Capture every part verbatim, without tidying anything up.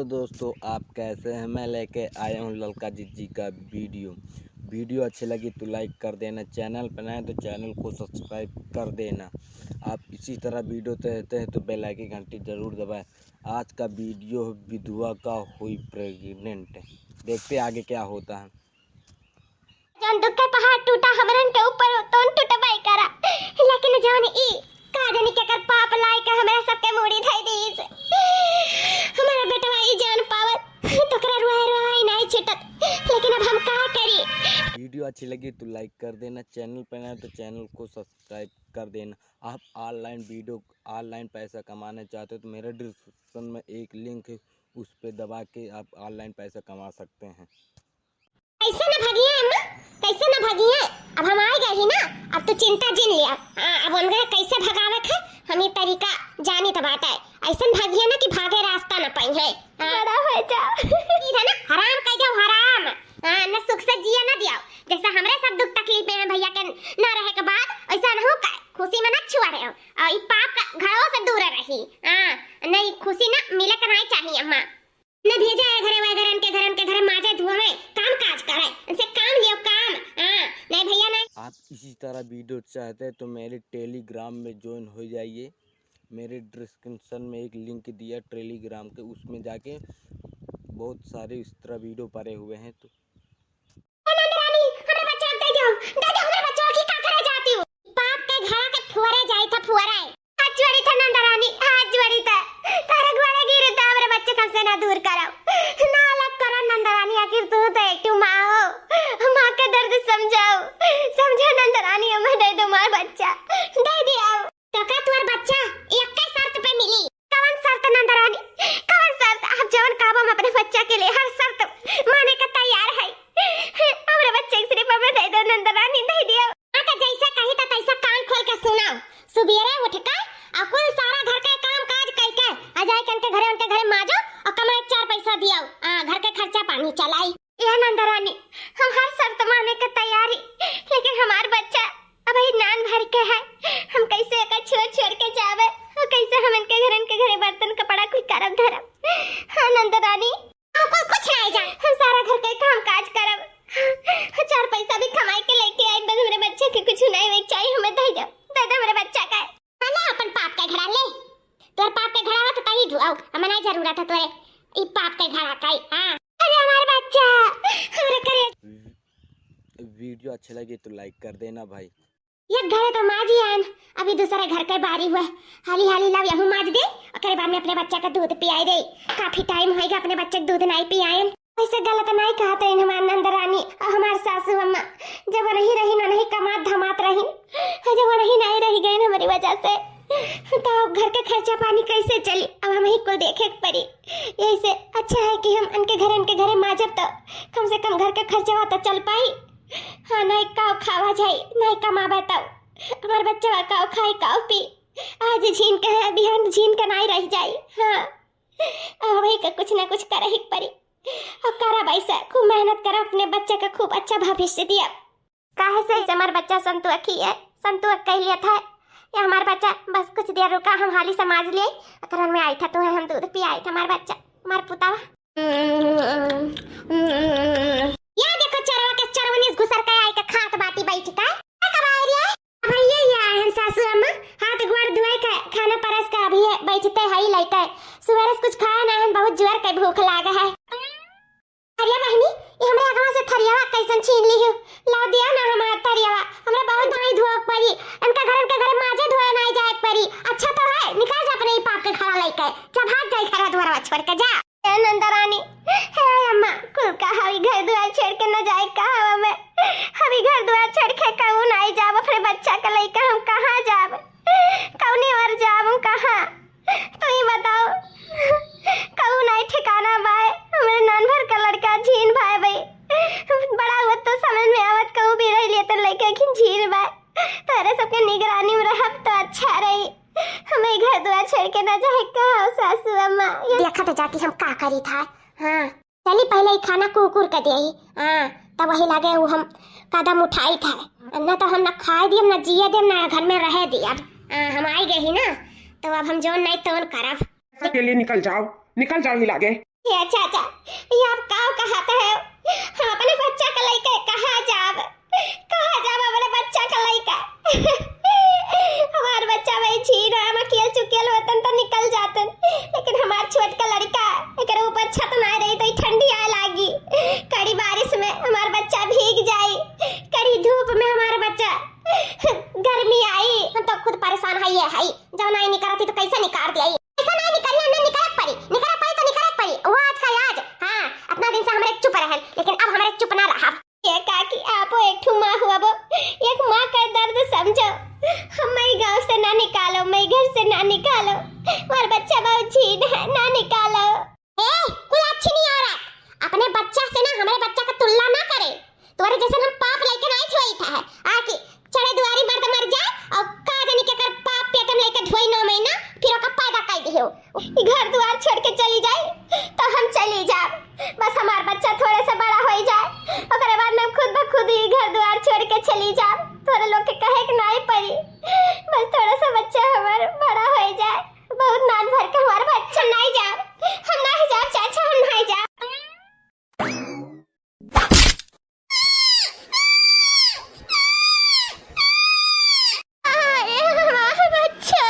दोस्तों, आप कैसे हैं? मैं लेके आया हूँ ललका जिज्जी का वीडियो। वीडियो अच्छी लगी तो लाइक कर देना, चैनल पर नए तो चैनल को सब्सक्राइब कर देना। आप इसी तरह वीडियो चाहते हैं तो बेल आइकन घंटी जरूर दबाएं। आज का वीडियो है विधवा का हुई प्रेग्नेंट। देखते हैं आगे क्या होता है। जौन दुख के पहाड़ टूटा हमरन के ऊपर, तौन टूटबे करा। लेकिन जौन ई का जानी केकर पाप लाइके हमरा सबके मूड़ी धई दीस। हमारा बेटवा ई जान पावत, तोकरा रुआई रुआई नाई छूटत। लेकिन अब हम का करी? वीडियो अच्छी लगी तो लाइक कर देना, चैनल पे नए तो चैनल को सब्सक्राइब कर देना। आप ऑनलाइन वीडियो, ऑनलाइन पैसा कमाना चाहते हो तो मेरे डिस्क्रिप्शन में एक लिंक है, उस पे दबा के आप ऑनलाइन पैसा कमा सकते हैं। कैसे न भगिया अम्मा, कैसे न भगिया? अब हम आए गए ही ना, अब तू चिंता जिन लिया। हाँ, अब उनके कैसे भगावे के हम ये तरीका जानी तो बात है। ऐसन भगिया ना कि भागे रास्ता न पाई है। हाँ। बड़ा हो जा। ई है ना, हराम कह जाओ, हराम। हाँ, न सुख से जिया न दियाओ। जैसे हमरे सब दुख तकलीफ में हैं भैया के न रहे के बाद, वैसा न हो का, खुशी में न छुआ रहे हो। और ई पाप का घरों से दूर रही। हाँ, नहीं, खुशी न मिले के नहीं चाहिए अम्मा। न भेजा है घरे वगैरह के, घरन के घरे माजे धोवे, काम काज करे, इनसे काम लियो काम। हाँ, नहीं भैया नहीं। आप इसी तरह वीडियो चाहते हैं तो मेरे टेलीग्राम में ज्वाइन हो जाइए। मेरे डिस्क्रिप्शन में एक लिंक दिया टेलीग्राम के, उसमें जाके बहुत सारे इस तरह वीडियो पड़े हुए हैं। तो ए नंद रानी, हमरा बच्चा के दे दो, दे दो हमरा बच्चा के, का करे जाती हो? पाप के घड़ा के फुअरे जाई था, फुअरे। हाथ जोड़ी था नंद रानी, हाथ जोड़ी था। तारे घोड़े गिर था, हमरा बच्चा के हमसे ना दूर कराओ, ना अलग करो नंद रानी, आखिर तू तो एक ठो माँ हो, माँ के दर्द समझाओ, समझो नंद रानी, हमें दे दो हमार बच्चा, दे दिया। तो का तोर बच्चा एक्के शर्त पे मिली? कवन शर्त नंद रानी? कवन शर्त? आप जवन कहबो हम अपने बच्चा के लिए हर शर्त माने के तैयार है। हमरे बच्चे के सिर्फ हमें दे दो नंद रानी, दे दियो। हाँ तो जैसा कही तो तैसा कान खोल के सुनाओ। सुबेरे उठ के और कुल सारा घर के काम काज कई के आ जाए के उनके घरे, उनके घरे माजो और कमाए चार पैसा दियो। आ, घर के खर्चा पानी चलाई। ए नंद रानी, हम हर शर्त माने के तैयारी, लेकिन हमार बच्चा अबही नान भर के है, हम कैसे एका छोड़ छोड़ के जावे, और कैसे हम इनके घरन के घरे बर्तन कपड़ा कुल करब धरब? हाँ नंद रानी, हमको कुछ नहीं जान, हम सारा घर के काम काज करब, चार पैसा भी कमाई के लेके आई, बस हमरे बच्चे के कुछ नहीं होए चाहिए, हमें दे दो, दे दो हमरे बच्चा का। ले अपन पाप के घड़ा ले, तोर पाप के घड़ा हो तो तही ढुआओ, हमें नहीं जरूरत है तोरे ई पाप के घड़ा का। हाँ, अरे हमार बच्चा, हमरे करे। वीडियो अच्छे लगे तो लाइक कर देना भाई। एक घरे तो माजी आन, अभी दूसरे घर के बारी हुआ, हाली हाली लाओ यहू माज दे, ओकरे बाद में अपने बच्चा का दूध पियाई दे। काफी टाइम होएगा अपने बच्चे के दूध नहीं पियाएन। ऐसे गलत नहीं कहत रहिन हमार नंद रानी और हमार सासू अम्मा, जब वनही रहिन, वनही कमात धमात रहिन, और जब वनही नहीं रह गइन हमारी वजह से, तो अब घर के खर्चा पानी कैसे चली? अब हम ही कुल देखे के पड़ी। यही से अच्छा है कि हम इनके घरे, इनके घरे माजब तो कम से कम घर के खर्चवा तो चल पाई। हाँ, नहीं काव खावा जाई, नहीं कमाबे तब हमार बच्चा काव खाई, काव पी। आज झीन के है, बिहान झीन के नहीं रह जाई। हाँ, अब वही का कुछ ना कुछ करे ही पड़ी। अब करब ऐसा, खूब मेहनत करब, अपने बच्चे का खूब अच्छा भविष्य दिया। काहे से ऐसे हमार बच्चा संतुअक ही है, संतुअक कह लिया था। ये हमार बच्चा बस कुछ देर रुका, हम हाली समाज लिए, अकरन में आई था तुम्हें हम दूध पियाई था हमार बच्चा, हमार पुतावा। या देखो चरवा के चरवनी घुसर के आई के खात बाटी बैठ के। का कबाय रे? अब ये, ये आए हैं सासू अम्मा, हाथ गोड़ धोए के, खाना परस के अभी ये बैठते है लइके। सुबह से कुछ खाया ना है, बहुत जोर के भूख लागा है। अरे बहनी, ये हमरे अगवा से थरियावा कैसन छीन ली हो? ला दिया ना हमार थरियावा, हमरा बहुत दाई धोए के पड़ी। इनका घर, इनके घर माजे धोए नहीं जाए के पड़ी। अच्छा तो है, निकल जा अपने ही पाप के घड़ा लइके, जा भाग जा ई घरवा दुआरवा छोड़ के जा। हे नंदरानी, हे अम्मा, कुल का हवी घर दुआर छोड़ के न जाए का हवा में, हवी घर दुआर छोड़ के कहूँ नहीं जाब, अपने बच्चा के लइके हम कहाँ जाब, कौनी ओर जाब हम कहाँ? तू ही बताओ, कहूँ नहीं ठिकाना बाय, हमरे नान भर का लड़का झीन भाई भाई, बड़ा हुआ तो समझ में आवत कहूँ भी रह लिए तो लइके कि झीन बाय, तोरे सबके निगरानी में रहब तो अच्छा रही। हमें घर दुआर छोड़ के ना जाए का हो सासू अम्मा। ये देखा तो जाती हम का करी था। हाँ, चली पहले ही खाना कुकुर के दे। हाँ, तब वही लगे वो हम कदम उठाई था। न तो हम ना खाए दियब, ना जिए दियब, ना घर में रहे दियब। हाँ, हम आई गई ना, तो अब हम जौन नहीं तौन करब। के लिए निकल जाओ, निकल जाओ ही लागे। ए चाचा, ये आप का कहत है? हम अपने बच्चा का लइके कहाँ जाब? कहाँ जाब अपने बच्चा का लइके? हमार बच्चा वही झीन है, हम अकेल चुकेल होतन तो निकल जातन, लेकिन हमार छोटका लड़का, एकरे ऊपर छत ना रही तो ई ठंडी आए लागी। कड़ी बारिश में हमार बच्चा भीग जाई, कड़ी धूप में हमार बच्चा गर्मी आई। हम तो खुद परेशान है, ये है जब नहीं निकलती तो कैसे निकाल दिया? ऐसा नहीं निकली, हमने निकलक पड़ी, निकलक पड़ी तो निकलक पड़ी, वो आज का आज। हाँ, इतना दिन से हमरे चुप रहन, लेकिन अब हमरे चुप ना रहा। ये काकी, आपो एक ठो माँ हुआ बो, एक माँ का दर्द समझो। हमें गाँव से ना निकालो, मैं घर से ना निकालो, हमार बच्चा बहुत झीन है, ना निकालो। ए, कुल अच्छी नहीं औरत, अपने बच्चा से ना हमारे बच्चा का तुलना ना करे। तोरे जैसन हम पाप लेके नहीं थोई था है, आके चढ़े दुआरी मर्द मर जाए और का जानी के कर पाप पेट में लेके ढोई नौ महीना, फिर ओका पैदा कर दियो। ई घर दुआर छोड़ के चली जाई तो हम चली जाब, बस हमार बच्चा थोड़े से बड़ा होई जाए, ओकरे बाद में हम खुद ब खुद ही घर दुआर छोड़ के चली जाब। तोरे लोग के कहे के नहीं पड़ी, बस थोड़ा सा बच्चा हमार बड़ा होई जाए, बहुत नान भर के हमार बच्चा। नहीं जाब, हम नहीं जाब चाचा, हम नहीं जाब। अरे हमार बच्चा।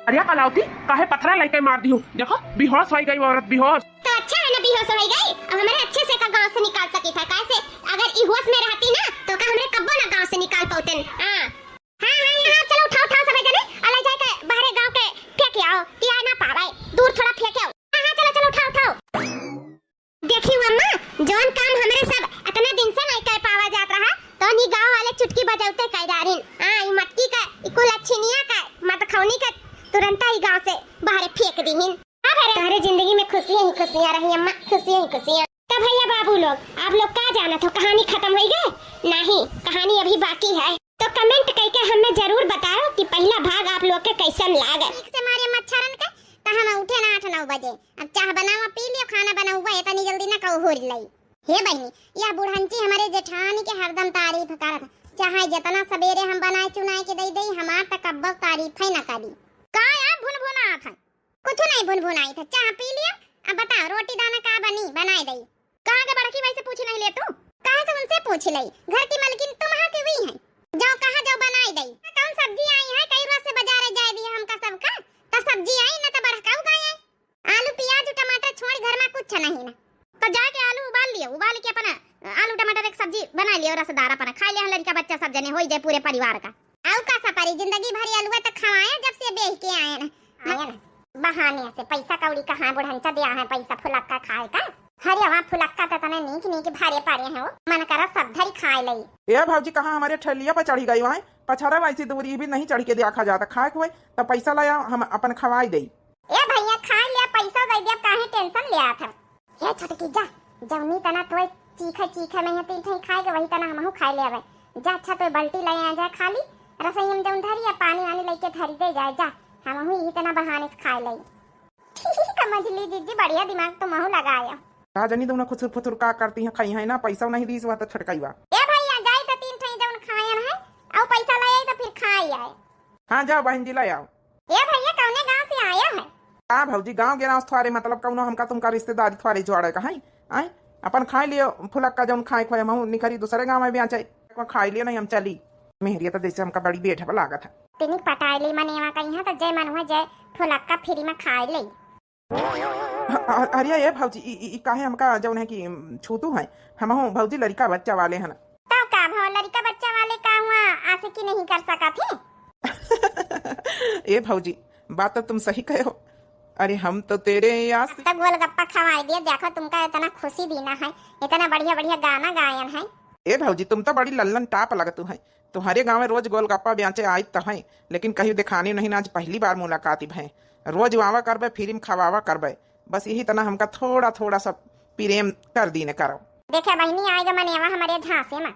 अरे कलावती, काहे पथरा लइके मार दिहू? देखो, बेहोश होई गई औरत, बेहोश। तो अच्छा है ना बेहोश होई गई, अब हमरे अच्छे से का गाँव से निकाल सकी था। काहे से अगर ई होश में रहती ना तो का हमरे कब्बो ना गाँव से निकाल पौतन। हाँ हाँ हाँ, चलो उठाओ उठाओ सबे जने, आ ले जाए के बाहरे गाँव के फेंक आओ, कि आ ना पावे, दूर थोड़ा फेंक आओ। हाँ हाँ, चलो चलो उठाओ उठाओ। देखी अम्मा, जौन काम हमरे सब इतने दिन से नहीं कर पावा जात रहा, तो नी गाँव वाले चुटकी बजावते कर डारिन। हाँ, ई मटकी का, ई कुल अच्छिनिया का, मटखौनी का तुरंत ही गाँव से बाहर फेंक दीहिन। अब अरे तोहरे जिंदगी में खुशियाँ ही खुशियाँ रही अम्मा, खुशियाँ ही खुशियाँ। तो भैया बाबू लोग, आप लोग का जानत हो, कहानी खत्म हो गई? नहीं, कहानी अभी बाकी है। तो comment करके हमें जरूर बताओ कि पहला भाग आप लोग के कैसन लागे। ठीक से मारे मच्छरन के, तो हम उठे ना आठ नौ बजे। अब चाह बनावा, पी लियो, खाना बनावा, इतनी जल्दी ना कहू हो लई। हे बहिनी, यह बुढ़ंची हमरे जेठानी के हरदम तारीफ करत, चाहे जितना सबेरे हम बनाए चुनाए के दे दे, हमार त कब्बो तारीफ है न करी। का यार भुनभुनात है? कुछ नहीं भुनभुनाई था, चाह पी लियो। अब बताओ, रोटी दाना का बनी, बनाए दई? कहाँ के बड़की माई से पूछ नहीं ले तू? काहे से उनसे पूछ लई? घर की मलकिन तुम हाँ के हुई हैं, जो कहा जो बनाए दई। कौन सब्जी आई है, कई रोज से बाजारे जाए दिया हमका सबका, तो सब्जी आई न तो बड़का उगाए। आलू, प्याज, टमाटर छोड़ घर में कुछ नहीं ना। तो जाके आलू उबाल लियो, उबाल के अपन आलू टमाटर एक सब्जी बना लियो, रसदार अपन खा लिया लड़का बच्चा सब जने, होई जाए पूरे परिवार का। आऊ का सपारी, जिंदगी भर अलुआ तो खवाए जब से बेह के आए ना। आए ना। बहाने से पैसा कौड़ी कहाँ बुढ़ंचा दिया है, पैसा फुलक्का खाए का। हरियवा फुलक्का तो तने नीक नीक भारे पारे हैं वो, मन करा सब धरी खाए लई। ए भौजी, कहाँ हमारे ठेलिया पर चढ़ी गई वाए? पछारा वैसी दूरी भी नहीं चढ़ के देखा जाता, खाए के होए तो पैसा लाया, हम अपन खवाई दई। ए भैया, खा लिया, पैसा दे दिया, काहे tension ले आत है? हे छोटकी, जा, जौनी तना तोय चीखे चीखे में है, तीन ठई खाए के, वही तना हमहू खाए ले आवे। जा, अच्छा तोय बाल्टी ले आ जा, खाली रसोई में जौन धरी है, पानी वानी लेके धरी दे जाए, जा, हमहू यही तना बहाने से खाए ले। ठीक है मझली जीजी, बढ़िया दिमाग तुमहू लगाया। का जनी तुमने खुसुर फुसुर का करती हैं, खाई है ना, पैसा नहीं दीस, वह तो छटकाई बा। ए भैया, जाई तो तीन ठई जौन खायन है, और पैसा ले आई तो फिर खाई आए। हाँ, जाओ बहन जी, ले आओ। ए भैया, कौने गांव से आया है? का भौजी, गांव के नाम थ्वारे, मतलब कौनो हमका तुमका रिश्तेदारी थ्वारे जोड़े का है? आए, अपन खाए लियो फुलक्का जौन खाए खोए, महू निकरी दूसरे गांव में भी आ जाए, खाए लियो नहीं हम चली। मेहरिया तो जैसे हमका बड़ी बेढब लागत है। तिनिक पटाए ले मनेवा कहीं है तो जय मन हुआ जय फुलक्का फ्री में खाए ले। अ-, अ-, अरे ए भौजी, ई, ई, ई काहे हमका जौन है कि, उम, छूतू है? हमहू भौजी लड़का बच्चा वाले हैं ना। तो का भौ लड़का बच्चा वाले का हुआ आशिकी नहीं कर सका थी? ए भौजी, बात तो तुम सही कहे हो। अरे हम तो तेरे आशिक। तो गोलगप्पा खवाई दिया, देखो तुमका इतना खुशी दीना है, इतना बढ़िया बढ़िया गाना गायन है। ए भौजी, तुम तो बड़ी लल्लन टाप लगतू है। तुम्हारे गाँव में रोज गोलगप्पा बेचे आइत तो हैं, लेकिन कहीं देखानी नहीं ना, आज पहली बार मुलाकात भय। रोज आवा करबे, फ्री में खवावा करबे। बस यही तना हमका थोड़ा थोड़ा सा प्रेम कर दीने करो। देखे बहिनी, आएगा मनेवा हमारे झांसे में।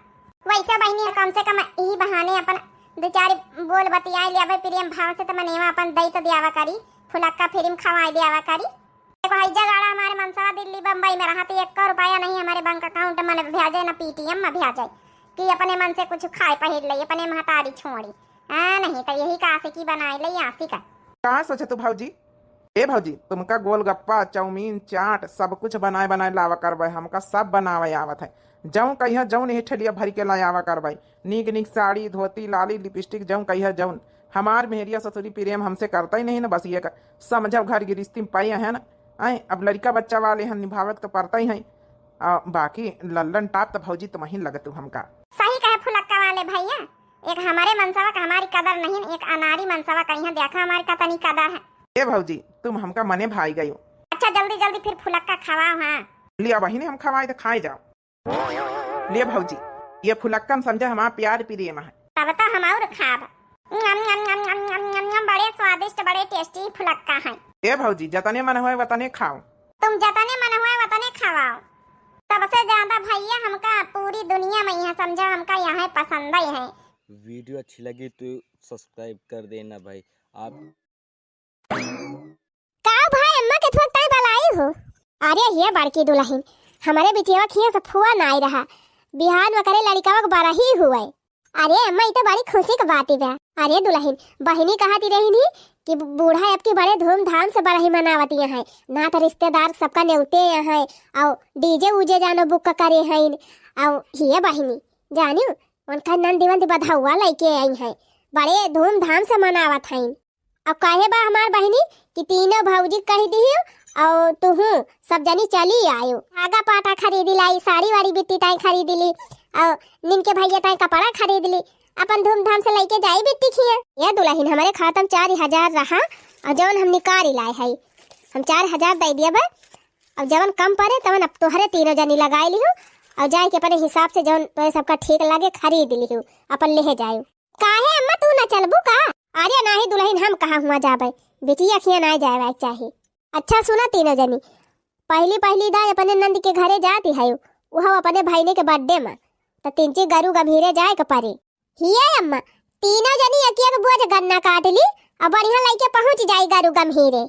वैसे बहिनी, कम से कम यही बहाने अपन दो चार बोल बतियाए ले आवे प्रेम भाव से, तो मनेवा अपन दई तो दियावा करी, फुलक्का फ्री में खवाए दियावा करी। देखो, हई जगाड़ा हमारे मनसवा दिल्ली बम्बई में रहा, तो एक रुपया नहीं हमारे बैंक अकाउंट में भेजे, ना पेटीएम में भेजे कि अपने मन से कुछ खाए पहिर ले, अपने महतारी छोड़ी। हाँ, नहीं तो यही का आशिकी बनाए ले, आशिक। का सोचे तू भौजी? ए भौजी, तुमका गोलगप्पा, चाउमीन, चाट सब कुछ बनाए बनाए लावा करबै, हमका सब बनावे आवत है। जौन कहिया जौन यही ठेलिया भरि के लाए आवा करबै। नीक नीक साड़ी, धोती, लाली, लिपस्टिक, जौन कहिया जौन। हमार मेहरिया ससुरी प्रेम हमसे करतै नहीं न, बस ये क-, समझब घर गिरिस्ती में पै है न। आए, अब लड़िका बच्चा वाले हैं, निभावे के तो परतै है। आ, बाकी लल्लन टाप तो भौजी तुमही लगतू हमका। सही कहे फुलक्का वाले भैया, एक हमरे मनसवा का हमारी कदर नहीं, एक अनारी मनसवा का यहाँ देखा हमारी कतनी कदर है। ए भौजी, तुम हमका मने भाई गयो। अच्छा, जल्दी जल्दी फिर फुलक्का खवाओ, हाँ। लिया बहिनी, हम खवाए तो खाए जाओ। लिया भौजी, ये फुलक्का में समझा हमार प्यार प्रेम है। तब तो हम और खाब। यम, यम, यम, बड़े स्वादिष्ट, बड़े tasty फुलक्का है। ए भौजी, जतने मन होए वतने खाओ। तुम जतने मन होए वतने खवाओ। सबसे ज्यादा भैया हमका पूरी दुनिया में यहाँ समझा, हमका यहाँ पसंद ही है। Video अच्छी लगी तो subscribe कर देना भाई। आप का भाई, अम्मा के थोक ताई बलाई हो? अरे ये बड़की दुलहिन, हमरे बिटिया के हियाँ से फोन आइ रहा, बिहान में करे लड़िकवा के बरही हुए। अरे अम्मा, ई तो बड़ी खुशी के बात बा। अरे दुलहिन, बहिनी कहत रहिन ही कि बूढ़ा अब की बड़े धूमधाम से बरही मनावत यहाँ है, नात रिश्तेदार सबका नेवते यहाँ है, और DJ उजे जानो book करे हैं, और ये बहिनी जानियो उनका नंदी वंदी बधौआ लइके आई हैं, बड़े धूमधाम से मनावत हैं। अब काहे बा हमार बहिनी कि तीनों भौजी कहि दिहियो और तुहू सब जनी चली आयो। धागा पाटा खरीद लाई, साड़ी वाड़ी बिट्टी ताई खरीद ली, और निनके भैया ताई कपड़ा खरीद ली, अपन धूमधाम से लइके जाई बिट्टी खिया। ये दुलहिन, हमरे खाता में चार हजार रहा और जवन हम निकाल लाए है, हम चार हजार दे दिया बा। अब जवन कम परे तवन अब तोहरे तीनों जनी लगाई लिहू और जाए के अपने हिसाब से जवन तोहे सबका ठीक लागे खरीद लिहू, अपन लेहे जायू। काहे अम्मा, तू न चलबू का? अरे नाही दुलहिन, हम कहाँ हुआ जाबे, बिटिया खिया ना जाए चाही। अच्छा सुना तीनों जनी, पहली पहली दाई अपने नंद के घरे जाती है, वह अपने भाईने के birthday में, त तिनची गरु गंभीरे जाए के परे। हिये अम्मा, तीनों जनी एक एक बोझ गन्ना काट ली और बढ़िया लइके पहुँच जाई गरु गंभीरे।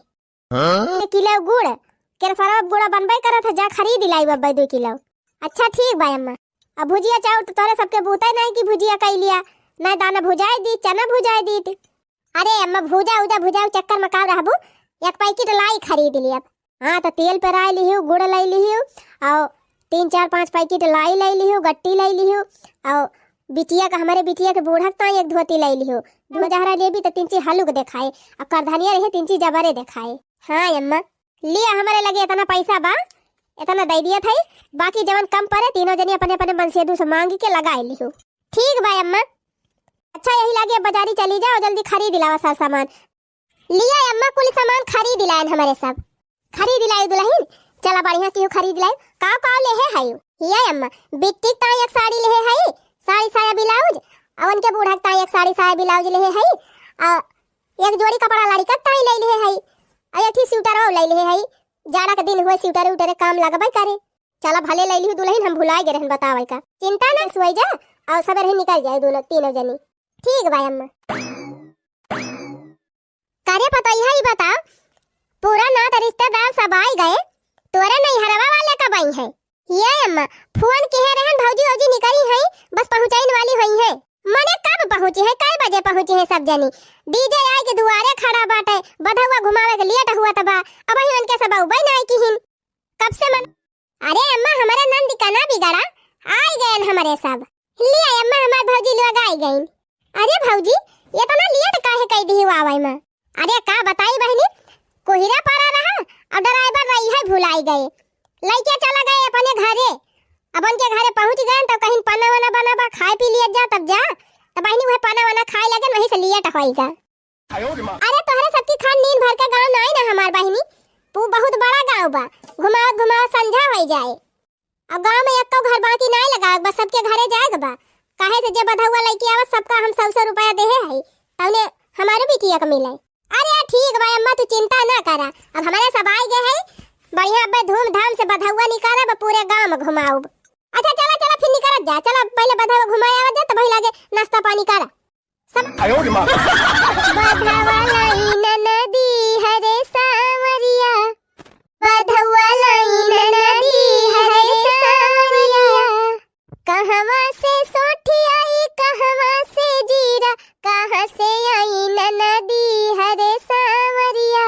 हाँ? एक किलो गुड़, केरसरवा गुड़ा बनबे करत है, जा खरीद लाई बब्बे दो किलो। अच्छा ठीक बा अम्मा। अब भुजिया चाउर तो तोहरे सबके बूते नहीं कि भुजिया कई लिया, ना दाना भुजाए दी, चना भुजाए दी। अरे अम्मा, भूजा उजा भुजाऊ चक्कर में का रहबू, एक packet लाई खरीद लियब। हाँ, तो तेल पेराए लिहू, गुड़ लाई लिहू, और तीन चार पाँच packet लाई लाई लिहू, गट्टी लाई लिहू, और बिटिया का, हमरे बिटिया के बूढ़ा के ताई एक धोती लाई लिहू। दो हजारा लेबी तो तिनची हलुक देखाए, और करधनिया रहे तिनची जबरे देखाए। हाँ अम्मा, लिया, हमरे लगे इतना पैसा बा, इतना दे दिया था, बाकी जवन कम परे तीनों जनी अपने अपने मनसेदू से मांग के लगाए लिहू। ठीक बा अम्मा। अच्छा यही लागे बाजारी चली जाओ, जल्दी खरीद लावा सार सामान। लिया अम्मा, कुल सामान खरीद लायन हमरे सब। खरीद लाई दुलहिन, चला बढ़िया किहू खरीद लाई। का का लेहे हई? हिया अम्मा, बिट्टी के ताई एक साड़ी लेहे हई, साड़ी साया ब्लाउज, और उनके बूढ़ा के ताई एक साड़ी साया ब्लाउज लेहे हई, और एक जोड़ी कपड़ा लड़िका के ताई ले लेहे हई, और एक ठे स्वेटर और ले लेहे हई। जाड़ा के दिन हुए स्वेटर उटर काम लगबे करे। चला भले ले लिहू दुलहिन, हम भुलाए गए रहन बतावे का। चिंता ना सोई जा, और सब रही निकल जाए दोनों तीनों जनी। ठीक बा अम्मा। करे पतोहिया, ई बताओ, पूरा नात रिश्तेदार सब आई गए, तोरे नैहरवा वाले कब आई हैं? ये अम्मा, फोन किहे रहन, भौजी औजी निकली हैं, बस पहुँचाइन वाली हुई हैं। मने कब पहुँची हैं, कै बजे पहुँची हैं सब जनी? DJ आए के दुआरे खड़ा बाटे, बधौआ घुमावे के लेट हुआ तबा, अबही उनके सब अउबे ना आई किहिन। कब से मन अरे अम्मा, हमरे नंद का ना बिगड़ा, आई गयन हमरे सब। लिया अम्मा, हमार भौजी लोग आई गइन। अरे भौजी, इतना लेट काहे कई दिही आवे में? अरे का बताई बहिनी, कोहिरा पड़ा रहा और driver रही है भुलाई गए, लइके चला गए अपने घरे। अब उनके घरे पहुँच गए तो कहीं पना वना बना बा, खाए पी लिया जा तब जा। तब बहिनी वह पना वना खाए लगन, वहीं से लेट होई गए। अरे तोहरे सबकी खान नीन भर का गाँव नाई ना हमार बहिनी, तू बहुत बड़ा गाँव बा, घुमावत घुमावत संझा होई जाए। अब गाँव में एक्को घर बाकी नाई लगा, बस सबके घरे जाए के बा। काहे से जे बधौआ लइके आवत सबका हम सौ सौ रुपया देहे हई, तौने हमारे बिटिया के मिले। अरे ठीक बा अम्मा, तू चिंता ना करा, अब हमारे सब आए गए हैं, बढ़िया अब्बे धूमधाम से बधौआ निकालब, पूरे गाँव में घुमाउब। अच्छा चला चला फिर निकलत जा, चला पहले बधौआ घुमाए आवा जा, तब वही लागे नाश्ता पानी करा। सब आयो रे माँ। बधवा लाई ननदी हरे सांवरिया, बधवा लाई ननदी हरे सांवरिया। कहवा से सोंठी आई, कहवा से जीरा, कहाँ से आई ननदी हरे सांवरिया।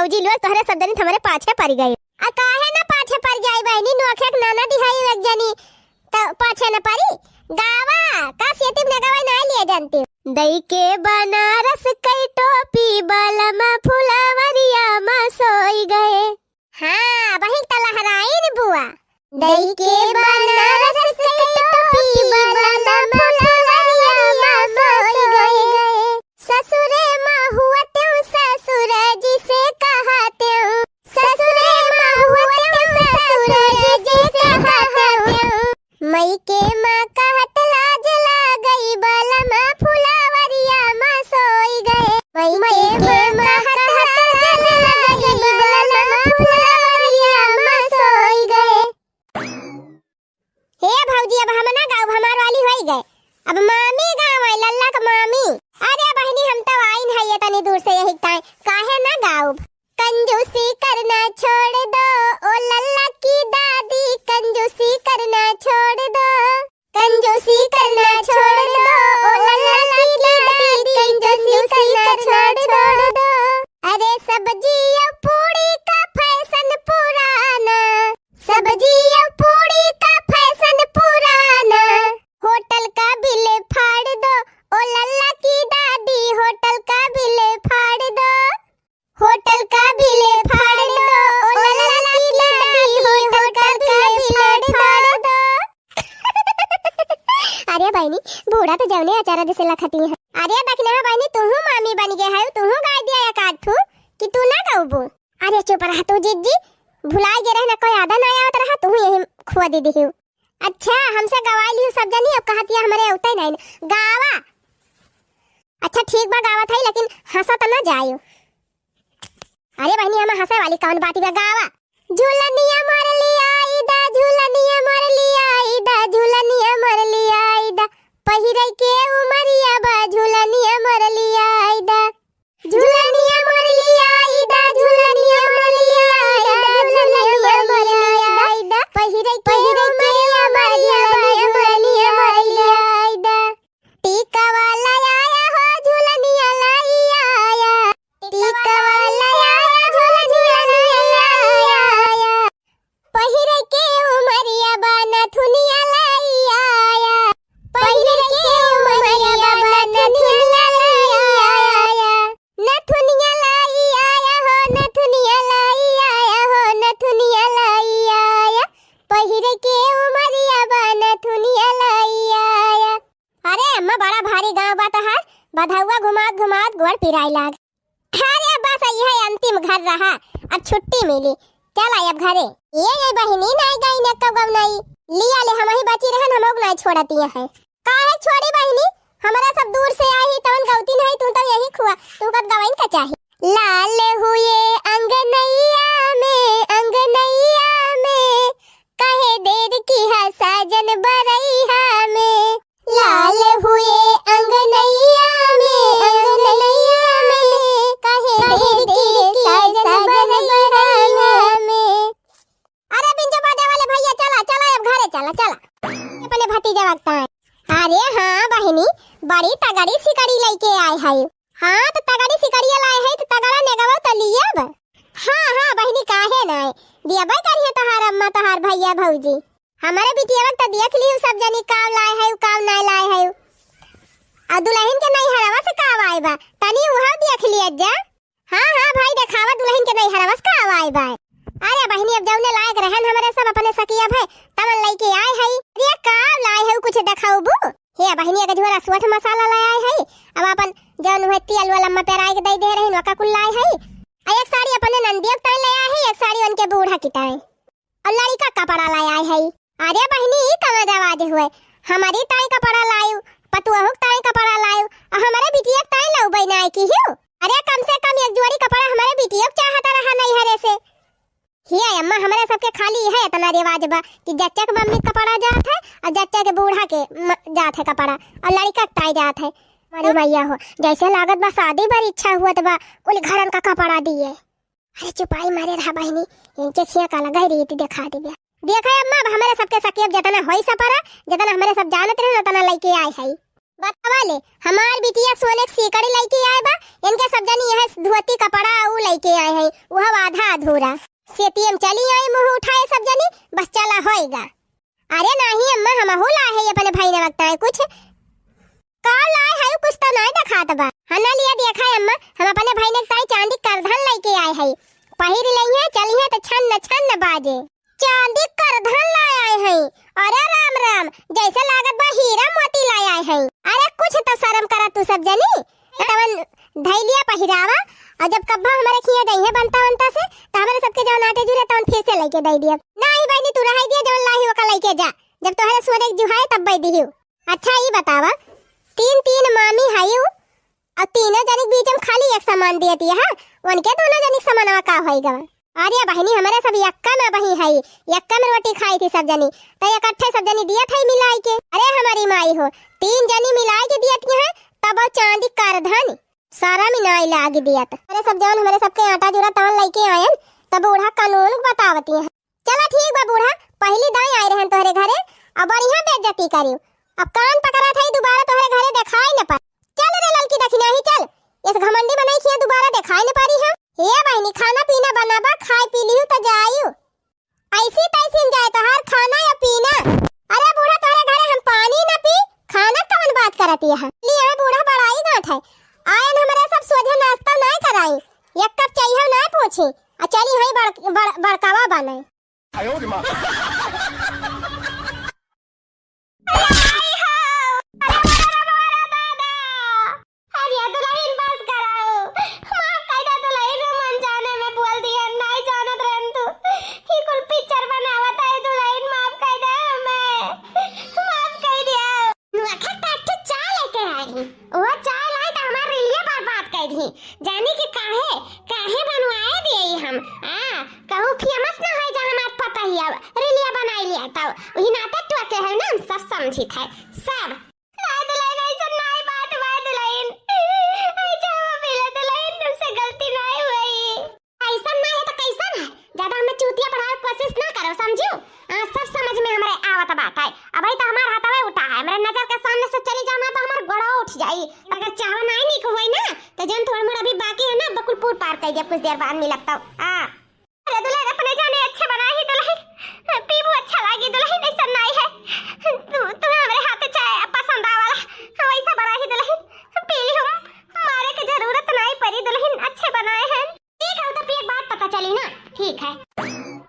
भौजी लोग तोहरे सब जनी हमरे पाछे पड़ गए। आ काहे ना पाछे पड़ जाई बहिनी, नोखे के ननद हई एक जनी, त पाछे न पड़ी। गावा, का सेती में न गवाई, ना लिए जानती। दई के बनारस कई टोपी, बलमा फुलवरिया मा सोई गए। हाँ, वही त लहराइन बुआ। दई के बनारस के टोपी, बलमा फुलवरिया मा सोई गए। ससुरे मा हुआ त्यों ससुर जी से कहा त्यों। ससुरे मा हुआ त्यों ससुर जी से कहा त्यों। मइके मा कहत लाज लागई, बलमा फुलवरिया मा सोई गए। मइके मा कहत लाज लागई, बलमा फुलवरिया मा सोई गए। हे भौजी, अब हम ना गाउब, हमार वाली होई गए। अब मामी गावै, लल्ला क मामी। अरे बहिनी, हम तो आइन है ये तनी दूर से यही ताई, काहे ना गाउब? कंजूसी करना छोड़ दो, ओ लल्ला की दादी, कंजूसी करना छोड़ दो। कंजूसी करना छोड़ दो, ओ लल्ला की दादी, कंजूसी करना छोड़ दो। अरे सब्जी और पूड़ी का फैशन पुराना, सब्जी और पूड़ी का फैशन पुराना। होटल का बिल फाड़ दो, ओ लल्ला की दादी, होटल का बिल फाड़ दो। होटल का बिल फाड़ दो, ओ लल्ला की दादी, होटल का बिल फाड़ दो। अरे बहिनी, बूढ़ा तो जौने अचारा जैसे लखती है। अरे दखिनहा बहिनी, तुहू मामी बन गए है, तुहू गाय दिया एक आध ठू कि तू ना गउबू। अरे चुप रहा तू जिज्जी, भुलाइ गए रहे ना, कोई याद ना आवत रहा, तुहू यही खुआ दे दिहियो। अच्छा, हमसे गवाई लिहू सब जनी, अब कहतिया हमरे अउते नहीं न। गावा। अच्छा ठीक बा, गावत है, लेकिन हंसत ना जायो। अरे बहिनी, हम हंसे वाली कौन बात बा, गावा। झुलनिया मोर लियाई दा, झुलनिया मोर लियाई दा, झुलनिया मोर लियाई दा, पहिरे के उमरिया बा, झुलनिया मोर लियाई दा। झुलनिया मोर लियाई दा, झुलनिया मोर लियाई दा, झुलनिया मोर लियाई दा, पहिरे के उमरिया बा, झुलनिया मोर लियाई दा। टीका वाला आया हो, झुलनिया लाई आया। टीका वाला आया, झुल झुलनिया लाई आया। पहिरे के उमरिया बा, नथुनिया लाई आया। पहिरे के उमरिया बा, नथुनिया लाई आया। नथुनिया लाई आया हो, नथुनिया लाई आया हो, नथुनिया लाई आया। पहिरे के उमरिया बा, नथुनिया लाई आया। अरे अम्मा, बड़ा भारी गाँव बा तोहार, बधौआ घुमात घुमात गोड़ पिराए लाग। अरे बस, इहे अंतिम घर रहा, अब छुट्टी मिली, चल आई अब घरे। ये, ये बहिनी, नाई गई ने कब गब नाई लिया ले, हम ही बची रहन, हम लोग नाई छोड़ती है। काहे छोड़ी बहिनी, हमरा सब दूर से आई ही, तवन गौती नहीं, तू तो यही खुआ, तू कत गवाइन का चाही। लाल हुए अंगनैया में, अंगनैया में, कहे देर की है साजन बरैया में। लाल हुए अंगनैया में, अंगनैया में, कहे देर की साजन बरैया में। अरे बिंजो बाजा वाले भैया, चला, चला, अब घरे चला, चला। अपने भतीजा वक्त है। अरे हाँ बहिनी, बड़ी तगड़ी सिकड़ी लइके आए है। हाँ, तो तगड़ी सिकड़िया लाए है, तो तगड़ा नेगवा तो लियब। हाँ, हाँ बहिनी, काहे नाय, दियबे करिहे तोहार अम्मा, तोहार भैया, भौजी। हमरे बिटिया वक्त देख लिहु सब जनी, काव लाए है, काव नाय लाए है। आ दुलहिन के नैहरवा से काव आए बा, तनी उहाव देख लिया जा। हाँ, हाँ भाई, देखावा दुलहिन के नैहरवा से काव आए बा। अरे बहिनी, अब जौने लायक रहन हमरे सब अपने सकिया भए, तवन लइके आए हई। अरे काव लाए हऊ, कुछ देखाउबू? हे बहिनी, एक झोरा सोठ मसाला लाए आए हई। अब अपन जौन हुए तेल वाला अम्मा पेराए के दे दे रही, वका कुल लाए हई। आ एक साड़ी अपने नंदियो के ताई ले आए हई, एक साड़ी उनके बूढ़ा की ताई। और लड़िका कपड़ा लाए आए हई। अरे बहिनी, ई कवन रवाज हुए? हमरी ताई कपड़ा लायू, पतुअहू के ताई कपड़ा लायू, आ हमरे बिटिया के ताई लउबे नाय किहियो। अरे कम से कम एक जोड़ी कपड़ा हमरे बिटिया के चाहत रहा नैहरे से। हिया अम्मा, हमरे सबके खाली इहे इतना रिवाज बा कि जच्चा के मम्मी के कपड़ा जात है और जच्चा के बूढ़ा के म-, जात है कपड़ा और लड़िका के ताई जात है। अरे मैया हो, जैसे लागत बा शादी बर इच्छा हुआ त बा, कुल घरन का कपड़ा दिए। अरे चुपाई मारे रहा बहिनी, इनके खिया का लगा रीति देखा दिव्या। देखा अम्मा, अब हमरे सबके सकेब जतना होई सपरा, जतना हमरे सब जानत रहे, उतना लइके आए है। बतावा ले, हमार बिटिया सोने के सीकड़ी लइके आए बा, इनके सब जनी यह धोती कपड़ा ऊ लइके आए हैं, वह आधा अधूरा। सेतियम चली आई मुँह उठाए सब जनी, बस चला होएगा। अरे नाही अम्मा, हमहू लाए है अपने भाई ने वक्ताए कुछ। का लाए है, कुछ तो नाही देखात बा। हाँ ना लिया देखा है अम्मा, हम अपने भाई ने ताई चांदी करधन लइके आए है, पहिर लइहे, चलिहे तो छन्न छन्न बाजे। चांदी करधन लाए आए हैं। अरे राम राम, जैसे लागत बा हीरा मोती लाए आए हैं। अरे कुछ तो शर्म करा तू सब जनी। तवन धैलिया पहिरावा, और जब कब्बा हमारे खिया जइहे बनता बनता से, तो हमारे सबके जवन आटे जुरे तवन फिर से लइके दे दिया। नाही बहिनी, तू रहाई दिया, जवन लाही ओका लइके जा, जब तोहरे सोने के जुहाए तब दे दिहियो। अच्छा ई बतावा, तीन तीन मामी हायु, और तीनों जनी के बीच में खाली एक समान दिए दिया है, उनके दोनों जनी के समानवा का होई गवा? अरे बहिनी, हमरे सब यक्का में बही है, यक्का में रोटी खाई थी सब जनी, तो इकट्ठे सब जनी दियत है मिलाई के। अरे हमारी माई हो, तीन जनी मिलाई के दियत है, तब वो चांदी करधन, सारा मिनाई लागी दियत। अरे सब जवन हमरे सबके आटा जुरा तवन लइके आयन, तब बूढ़ा कानून बतावती है। चला ठीक बा बूढ़ा, पहली दाई आए रहन तोहरे घरे, अब बढ़िया बेइज्जती करियो। अब कान पकड़ा था, दोबारा तोहरे घरे देखाई न पाई। चल रे ललकी दखिनाही, चल। इस घमंडी बनाई खिया दोबारा देखाई न पारी हम। हे बहिनी, खाना पीना बनाबा, खाई पी लिहू त जायू। ऐसी तैसी न जाए तोहार खाना या पीना। अरे बूढ़ा, तोहरे घरे हम पानी न पी, खाना कवन बात करत यह? लिए बूढ़ा बड़ा ही गांठ है। आयन हमरे सब सोझे नाश्ता नाय कराई, एक कप चाय हम नाय पूछी। आ चली हई बड़, बड़, बड़कावा बने। अरे आई हो, अरे मोरा रे मोरा दादा। अरे दुलहिन बस कराओ, माफ कइ दे दुलहिन, हम अनजाने में बोल दिया, नाई जानत रहन तू। ई कुल पिक्चर बनावत है दुलहिन, माफ कइ दे हमें, माफ कइ दिया। नुआ खेत का एक ठे चाय लेके आई, वो चाय लाई तो हमार रीलिया बर्बाद कइ दी। जानी कि काहे, काहे बनवाए दिए हम, आ, कहूँ फेमस ना होई जा हमार पता ही अब, रीलिया बनाई लिया तब, वही नाते टोके है ना, हम सब समझित है, सब। नाय दुलहिन, ऐसन नाय बात बा दुलहिन। ऐसे हम मिले दुलहिन, तुमसे गलती नाय हुई। ऐसन नाय है तो कैसन है? ज्यादा हमें चूतिया बढ़ावे के कोशिश ना करो, समझू? हाँ, सब समझ में हमरे आवत बात है। अबही तो हमार हाथवे उठा है, हमरे नजर के सामने से चली जाना तो हमार गोड़वा उठ जाई। अगर चाहवा नाय नीक होई ना, तो जौन थोड़ मोड़ अभी बाकी है ना, बकुल पूर पार कर दिया, कुछ देर बाद मिलब तो। हाँ। अरे दुलहिन, अपने जाने अच्छे बनाए ही दुलहिन, पीबू अच्छा लागी दुलहिन, ऐसा नाई है। तू, तुम्हें हमरे हाथ चाय पसंद आवाला, वैसा बनाए ही दुलहिन, पी ली हम, मारे के जरूरत नाई परी दुलहिन, अच्छे बनाए हैं। ठीक है, तो पिए के बाद पता चली ना। ठीक है।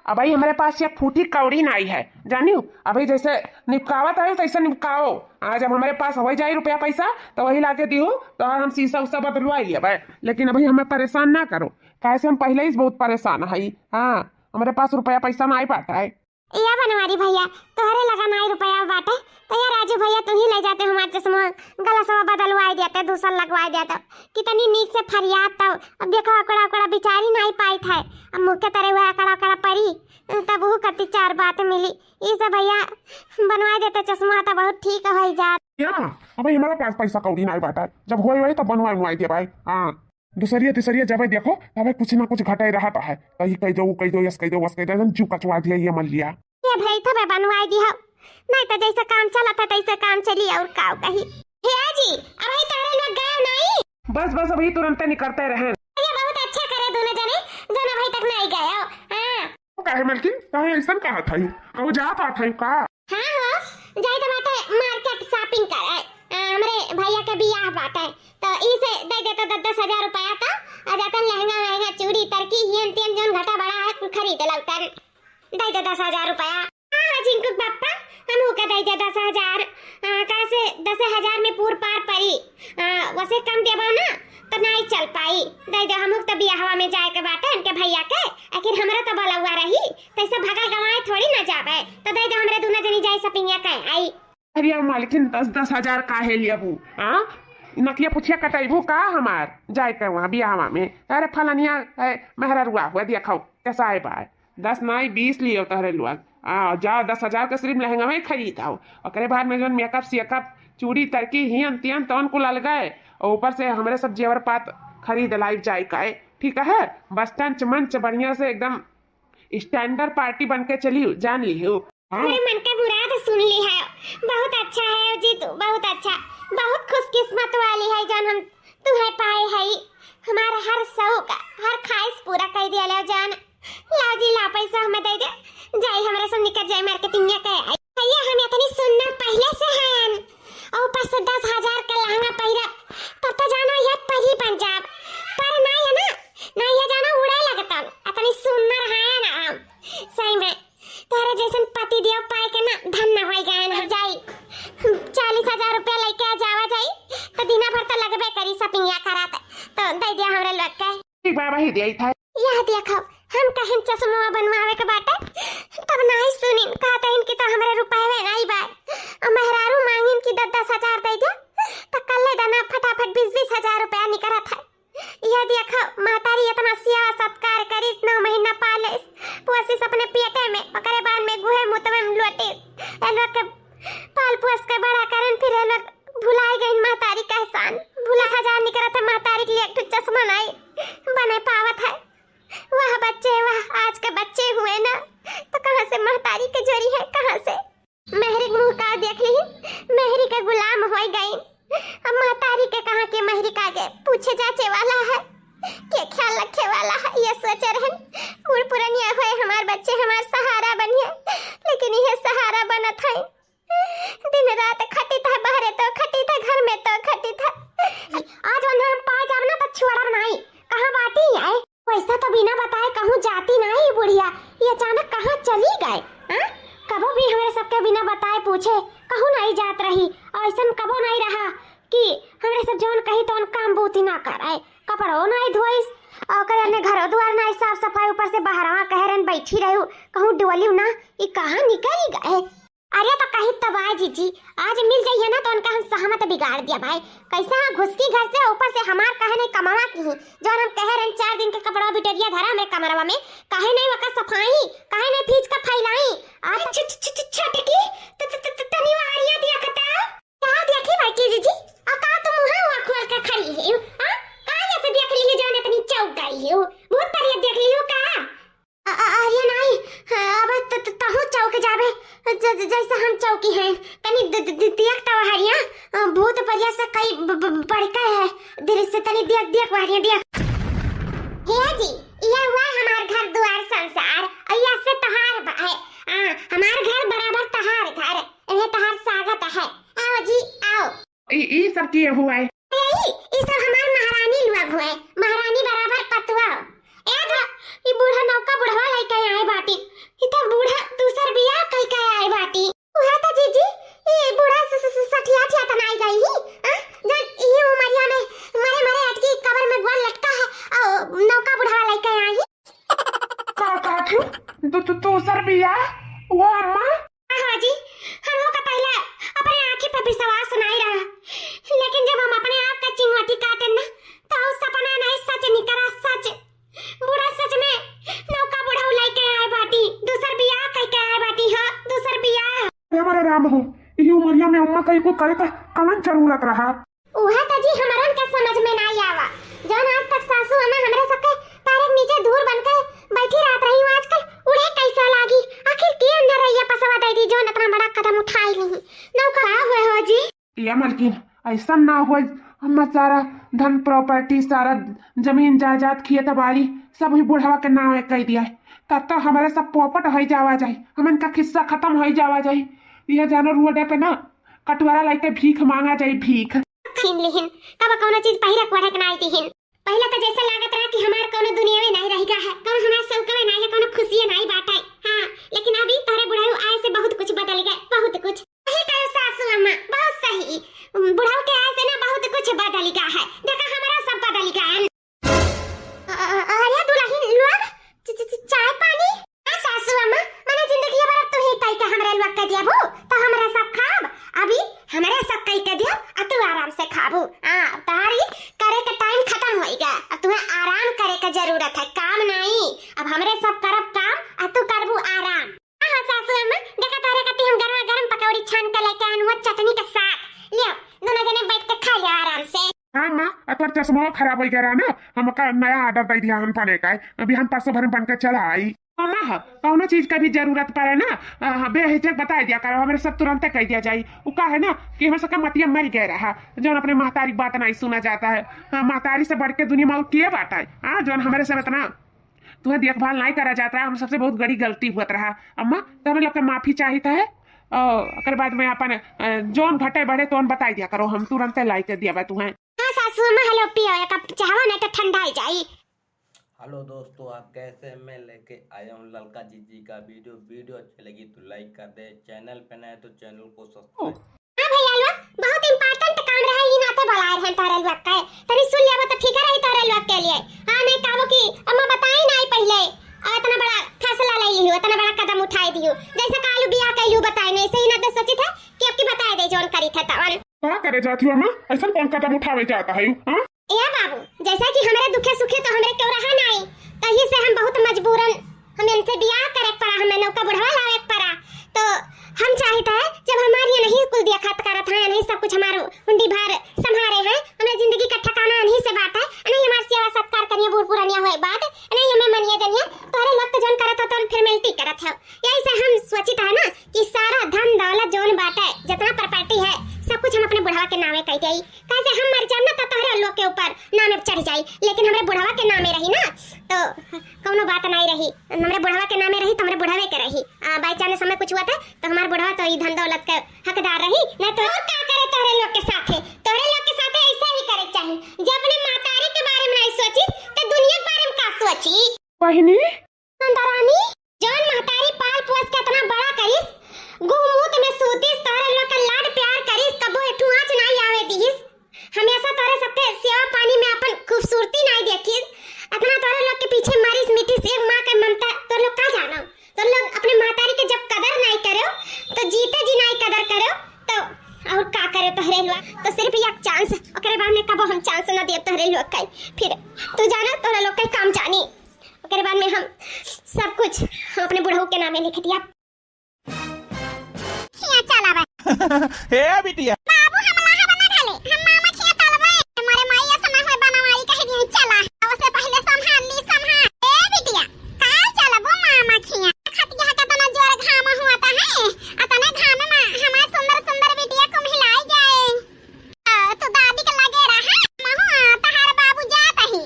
अबही हमरे पास एक फूटी कौड़ी नाई है, जानियो, अबही जैसे निपकावत आयो तैसे निपकाओ। आ, जब हमरे पास हो जाई रुपया पैसा तो वही लाके दियो, तो हम शीशा उसा बदलवाई लिया भाई, लेकिन अबही हमें परेशान ना करो। काहे से हम पहिले ही बहुत परेशान हई। हाँ, हमरे पास रुपया पैसा नाई बाटै। या बनवारी भैया, तोहरे लगा नाई रुपया बाटै, तो या राजू भैया तू ही ले जाते हमार चश्मा, गलसवा बदलवाई देते, दूसर लगवाई देते। कितनी नीक से फरियाद तब, अब देखो अकड़ा अकड़ा बिचारी नाई पाइत है, अब मुँह के तरे हुआ अकड़ा अकड़ा परी, तब वो कति चार बात मिली। ई सब भैया बनवाई देते चश्मा तो बहुत ठीक होई जात। या, अबे हमारे पास पैसा कौड़ी नाई बाटै, जब होई होई तब बनवाई बनवाई दे भाई। हाँ। दूसरिया तीसरिया जबे देखो, तबे कुछ ना कुछ घटाई रहत है। कहीं कह दो, कह दो, यस कह दो, वस कह दो, एकदम जीव कचवा दिया ये मन लिया। ये भाई तबे बनवाई दी हो, नहीं तो जैसे काम चलत है तैसे काम चली और काव कही। हे जी, अबही तोहरे लोग गए नहीं? बस, बस, अबही तुरंत निकलते रहे। ये बहुत अच्छा करे दोनों जने, जन अबही तक नहीं गए हो। हाँ। वो काहे मलकिन, काहे ऐसन कहा था यू? कहू जात आ था यू का? हाँ हो, जाई तो बाटे market shopping करे। आ, हमरे भैया के बियाह बाटे, तो ई से दे देता दस दस हजार रुपया तो, आ जातन लहंगा वहंगा, चूड़ी तरकी, हियन तियन जौन घटा बड़ा है, कुल खरीद लौतन। दे दे दस हजार रुपया। हाँ, हाँ, झिंकू के पापा, हमहू के दे दे दस हजार। आ, काहे से दस हजार में पूर पार पड़ी। आ, वैसे कम देबो ना, तो नहीं चल पाई। दे दे, हमहू के तो बियाहवा में जाए के बाटे, इनके भैया के। आखिर हमरा तो बलौआ रही, तैसे भगल गंवाए थोड़ी ना जाबे। तो दे दे, हमरे दूना जनी जाए shopping या कहे आई। अरे मालकिन, दस दस हजार काहे लेबू? हाँ? नकिया पुछिया कटैबू का हमार? जाए के वहाँ बियाहवा में। अरे फलनिया, ए, मेहररुआ हुआ, देखो, कैसा है बा? दस नाई, बीस लियो तोहरे लोग। आ, जाओ, दस हजार का सिर्फ लहंगा में खरीद आओ। ओकरे बाद में जौन makeup सेकअप, चूड़ी तरकी, हियन तियन, तौन कुल अलगे। और ऊपर से हमरे सब जेवर पात खरीद लाइब जाए का है, ठीक है? बस टंच मंच बढ़िया से एकदम standard party बन के चली, जान ली हो। हाँ। हमरे मन के मुराद सुन ली है। बहुत अच्छा है जी तू, बहुत अच्छा, बहुत खुशकिस्मत वाली है जौन हम तुम्हें पाए है। हमार हर शौक, हर ख्वाहिश पूरा कइ दिया लेव जान। लाव जी, लाव पैसा हमें दइ दे, जाई हमरे सब निकर जाई मार्केटिंग के आई। भैया, हम इतनी सुंदर पहिले से हयन, और ऊपर से दस हजार का लहंगा पहिरब, तब तो जानो ये परी बन जाब। पर ना ये ना, ना ये जानो उड़े लगतन, इतनी सुंदर हयन हम। सही में, तोहरे जैसन पति देव पाए के ना धन्य होई गयन हम। जाई, चालीस हजार रुपया लइके आ जावा जाई, तो दिना भर तो लगबे करी शॉपिंग या करात, तो दइ दिया हमरे लोग के। ठीक बा, वही दिया था। यह देखो, हम कहिन चश्मा बनवावे के बाटे, तब नाही सुनिन, कहतहिन कि तो हमरे रुपयवे नाही बा। और मेहरारू मांगिन कि दस दस हजार दइ दे, तो कल्ले दना फटाफट बीस बीस हजार रुपया निकरत है। यह देखो, महतारी इतना सेवा सत्कार करिस, नौ महीना पालिस, पोसिस अपने पेटे में, ओकरे बाद में गुहे मुतवे में लोटिस। ए लोग के पाल पोस के बड़ा करन, फिर ए लोग भुलाए गइन महतारी का एहसान। भुला हजार निकरत है महतारी के लिए एक ठो चश्मा नाही बने पावत है। वाह बच्चे वाह, आज के बच्चे हुए ना, तो कहाँ से महतारी के जोरी है, कहाँ से? मेहरी के मुँह का देख लिहिन, मेहरी के गुलाम होइ गइन। अब महतारी के कहाँ के मेहरी का आगे पूछे जाचे वाला है, के ख्याल रखे वाला है, ये सोचे रहन। बूढ़ पुरनिया होए हमार बच्चे हमार सहारा बनिए, लेकिन ये सहारा बनत है। दिन रात खटित है, बहरे तो खटित है, घर में तो खटित है। आज उन्हें हम पाए जाब ना तो छोड़ब नाही। कहाँ बाटी है? वैसा तो बिना बताए कहूँ जाती नाही बुढ़िया, ये अचानक कहाँ चली गए? हाँ? कबो भी हमरे सबके बिना बताए पूछे कहूँ नाही जात रही, और ऐसन कबो नाही रहा कि हमरे सब जौन कही तौन काम बूती ना करे, कपड़ो नाही धोइस, और ओकरे ने घरो दुआर नाही साफ सफाई, ऊपर से बहरवा कहे रहन बैठी रहू, कहूँ डोलियो ना, ई कहाँ निकरी गए? अरे तो कही तब आए जीजी, आज मिल जाइए ना तो उनका हम सहमत बिगाड़ दिया भाई। कैसे हाँ घुसकी घर से, ऊपर से हमार कहे नहीं कमावा की ही, जौन हम कहे रहन चार दिन के कपड़ा बिटरिया धरा हमरे कमरवा में, कहे नहीं वका सफाई, कहे नहीं फीज का फैलाई। आ त छ-, छ-, छ-, छटकी, त-, त-, त-, त-, तनी वारिया दिया कता। का देखी भाई की जीजी? आ का तुम मुँह हुआ खोल के खड़ी है? आ? का जैसे देख ली है जौन इतनी चौक गई है? भूत परियत देख ली हो का? अ-, अ-, अरे नाई, हाँ, अब त-, त-, तहु चौक जाबे, ज-, ज-, जैसे हम चौकी हैं। तनी द-, द-, द-, देख त वहरिया, अ, भूत परिया से कई ब-, ब-, बड़का है। धीरे से तनी देख, देख वहरिया, देख। हे जी, ये हुआ हमार घर दुआर संसार, और ये से तहार बा है। आ, हमार घर बराबर तहार घर, इन्हें तहार स्वागत है। आओ जी, आओ। ई, ई सब के हुआ है? ए, ई, ई सब हमार महारानी लोग हुए, महारानी बराबर पतुआ। ए तो, ई बूढ़ा नौका बुढ़वा लइके आए बाटी। ई तो बूढ़ा दूसर बियाह कइके आए बाटी। उहे तो जीजी, ई बूढ़ा स-, स-, स-, सठिया ठिया त नाई गई ही, आ? जौन ई उमरिया में मरे मरे अटकी कबर में गोल लटका है, और नौका बुढ़वा लइके आई ही। का, का क्यों? दू-, दू-, दूसर बियाह? वो अम्मा? हाँ, हाँ जी, हमहू का पहिले अपने आँखी पे विश्वास नाई रहा, लेकिन जब हम अपने आँख का चिंगोटी काटेन ना, तो ऊ सपना नाई सच निकरा, सच। बूढ़ा सच में नौका बुढ़ऊ लइके आए बाटी, दूसर बियाह कइके आए बाटी, हाँ, दूसर बियाह। हे हमारे राम हो, इही उमरिया में अम्मा कहीं को करे का कवन जरूरत रहा? उहे त जी हमरन के समझ में नाई आवा। जौन आज तक सासू अम्मा हमरे सबके पैर के नीचे धूर बन के बैठी रहत रही, वो आजकल उड़े कैसे लागी? आखिर के अंदर रहिया पसवा दे दी, जौन इतना बड़ा कदम उठाई नहीं? नौका का हुए हो जी? ये मलकिन, ऐसा ना हो, हम सारा धन प्रॉपर्टी, सारा जमीन जायदाद, खेत बाड़ी सब ही बुढ़वा के नाम कह दिया है, तब तो हमारे सब पोपट हो जावा जाए, हमन का खिस्सा खत्म हो जावा जाए। ये जानो रोडे पे ना कटोरा लेके भीख मांगा जाई, भीख। छीन लिहिन, कब कौनो चीज पहिरक ओढ़क नाई दिहिन। पहिले तो जैसे लागत रहा कि हमार कौनो दुनियावे नाई रह गा है, कौनो हमार शौकवे नाई है, कौनो खुशिये नाई बाटे। हाँ, लेकिन अभी तोहरे बुढ़ऊ आए से बहुत कुछ बदल गए, बहुत कुछ। सही कहो सासू अम्मा, बहुत सही। बुढ़ऊ के आए से ना बहुत कुछ बदल गा है। देखा, हमारा सब बदल गा है। अ-, अ-, अरे दुलहिन लोग, च-, च-, च-, चाय पानी? हाँ सासू अम्मा, मने जिंदगी भर अब तू ही कई के हमरे लोग के दियाबू, तो हमरे सब खाब। अभी हमरे सब कई के दियो, आ तू आराम से खाबू। हाँ, तहारी करे के टाइम खत्म होई गा। अब तुम्हें आराम करे के जरूरत है, काम नहीं। अब हमरे सब करब काम, आ तू करबू आराम। हाँ, हाँ, सासू अम्मा, देखा तोहरे खातिर हम गरमा गरम पकौड़ी छान के लेके आन हुआ चटनी के साथ। लियो, दोनों जने बैठ के खा लियो आराम से। हाँ माँ, आ तोर चश्मा खराब हो गया रहा ना, हमका नया ऑर्डर दे दिया हम बने का, अभी हम परसों भर में बन के चला आई। अम्मा ह, कौनो चीज का भी जरूरत पड़े ना, अ, बेहिचक बताइ दिया करो, हमरे सब तुरंते कहि दिया जाई। उ का है ना कि हमरे सबका मतिया मरि गए रहा, जौन अपने महतारी के बात नाहीं सुना जाता है। हाँ, महतारी से बढ़ के दुनिया में और के बात है? हाँ, जौन हमरे सब इतना तुहे देखभाल नाहीं करा जात रहा, हम सबसे बहुत बड़ी गलती हुअत रहा। अम्मा, तो हमरे लोग के माफी चाहित है। और ओकर बाद में अपन, अ, जौन घटे बढ़े तौन बताइ दिया करो, हम तुरंते लाइ के दिया बा तुहे। हाँ सासू अम्मा, हेलो, पियो एक कप चाहवा, नाहीं तो ठंडाइ जाई। हेलो दोस्तों, आप कैसे, मैं लेके आया हूँ ललका जीजी का वीडियो। वीडियो अच्छी लगी तो लाइक कर दे, चैनल पे नए तो चैनल को सब्सक्राइब। हाँ भैया लोग, बहुत इम्पोर्टेंट काम रहा, ई नाते बुलाए रहे तोहरे लोग के। तनी सुन लेबो तो ठीक रही तोहरे लोग के लिए। हाँ, नाहीं कहबो कि अम्मा बताई नाहीं पहिले, और इतना बड़ा फैसला ले लियो, इतना बड़ा कदम उठाए दियो। जैसे कालू बियाह कैलू बताए नाहीं, सही नाते सोचित है कि अब की बताए दे जौन करी थे तवन। का करे जात हो अम्मा? ऐसन कौन कदम उठावे जाता है यू, हाँ? ए बाबू, जैसा कि हमरे दुखे सुखे तो हमरे केहू रहा नाहीं, तही से हम बहुत मजबूरन हम इनसे बियाह करे के पड़ा, हमें नौका बुढ़वा लावे के पड़ा। तो हम चाहित है, जब हमार ये नहीं कुल देखत करत हैं, नहीं सब कुछ हमार हुंडी भार संभारे हैं, हमरे जिंदगी का ठिकाना इन्हीं से बाटे, नहीं हमार सेवा सत्कार करिए बूढ़ पुरानिया हुए बाद, नहीं हमें मनिए जनिए, तोहरे लोग तो जौन करत हो तो फिर मिलती करत हो। यही से हम सोचित है ना कि सारा धन दौलत जौन बाटे, जितना प्रॉपर्टी है, सब कुछ हम अपने बुढ़वा के नामे कह देई। कैसे हम मर जाब ना तो तोहरे लोग के ऊपर नामे चढ़ जाई, लेकिन हमरे बुढ़वा के नामे रही ना तो कौनो बात नाहीं रही। हमरे बुढ़वा के नामे रही तो हमरे बुढ़वे के रही। आ, बाई चांस हमें कुछ हुआ था तो हमार बुढ़वा तो ई धन दौलत के हकदार रही ना। तो और का करे तोहरे लोग के साथे, तोहरे लोग के साथे ऐसा ही करे के चाही। जब अपने महतारी के बारे में नाहीं सोचिस तो दुनिया के बारे में का सोची? बहिनी, नंदरानी, जौन महतारी पाल पोस के इतना बड़ा करिस, गुहमूत में सूतिस, तोहरे लोग के लाड प्यार करिस, कबो एठू आँच नाहीं आवे दिहिस, हमेशा तोहरे सबके सेवा पानी में अपन खूबसूरती नाहीं देखिस, इतना तोहरे लोग के पीछे मरिस मिटिस, एक माँ के ममता तोहरे लोग का जानो? तोहरे लोग अपने महतारी के जब कदर नाहीं करो, तो जीते जी नाहीं कदर करो, तो और का करे तोहरे लोग? तो सिर्फ एक चांस, ओकरे बाद में कबो हम चांस ना देब तोहरे लोग के। फिर तू जाना, तोहरे लोग के काम जानी। ओकरे बाद में हम सब कुछ हम अपने बुढ़ऊ के नामे लिख दिया। हियाँ चला बा। हे बिटिया। बाबू, हम लाहा बना घाले, हम मामा खिया चलबे। मोरे माई ऐसा ना होए, बनवाई कह दिए, चला। उससे पहले संभाल ली, संभाल। ए बिटिया, काल चलबो मामा खिया? खतिया का तना जोर घाम हुआ था है, अतने घाम में हमार सुंदर सुंदर बिटिया कुम्हिलाई जाए। आ, तू दादी के लगे रहा, महू तहार बाबू जात ही।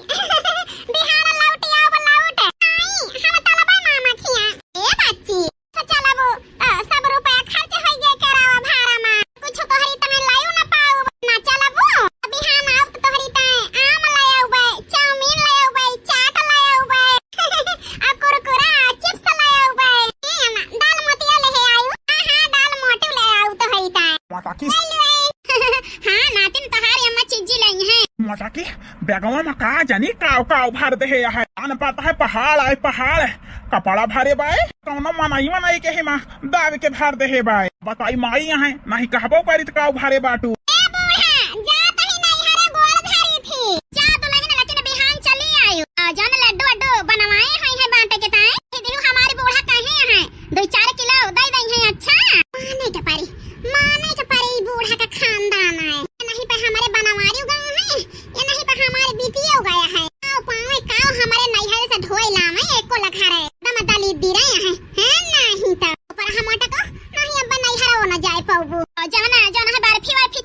बिहान लौट आव, लौट। आई, हम चलबे मामा खिया। ए बच्ची, से चलबो, आ, सब रुपया खर्च होई गए करावा भाड़ा मा। कुछ तोहरी तने लायू न पाऊ, ना चलबो। बिहान आउ तो तोहरी तने आम ले आउबे, चाउमीन ले आउबे, चाट ले आउबे। आ कुरकुरा, चिप्स ले आउबे। ए अम्मा, दाल मोटिया ले हे आयु? हाँ, हाँ, दाल मोटू ले आउ तोहरी तने। मोटा की? ले लो। हाँ, नातिन तोहार अम्मा चिज्जी लई हैं। मोटा की, बैगवा में का जानी काव काव भर देहे है। अन पता है पहाड़ आए पहाड़, कपड़ा भरे बाए, कौनो मनई मनई के हिमा दाब के भर देहे बाए। बताई माई यहाँ, नहीं कहबो करी त काव भरे बाटू। ए बूढ़ा, जा तही नैहरे गोड़ धरी थी। जा दुलहिन, लेकिन बिहान चली आयु। आ, जौन लड्डू अड्डू बनवाए हई है बांटे के ताए, ये दिहु हमारी बूढ़ा कहे है, दो चार किलो दे दई है, अच्छा? माने के परी, माने के परी, ई बूढ़ा का खानदान है। ये नहीं पे हमारे बनवारी गए हैं, ये नहीं पे हमारे बीतियो गया है। आओ पावे काव हमारे नैहरे से ढोए लावे, एको लखा रहे, दम दली दी रहे हैं, हैं नहीं तो। पर हम अटको, नहीं अब नैहरे वो न जाए पाऊबू। जवना, जवना है बर्फी वर्फी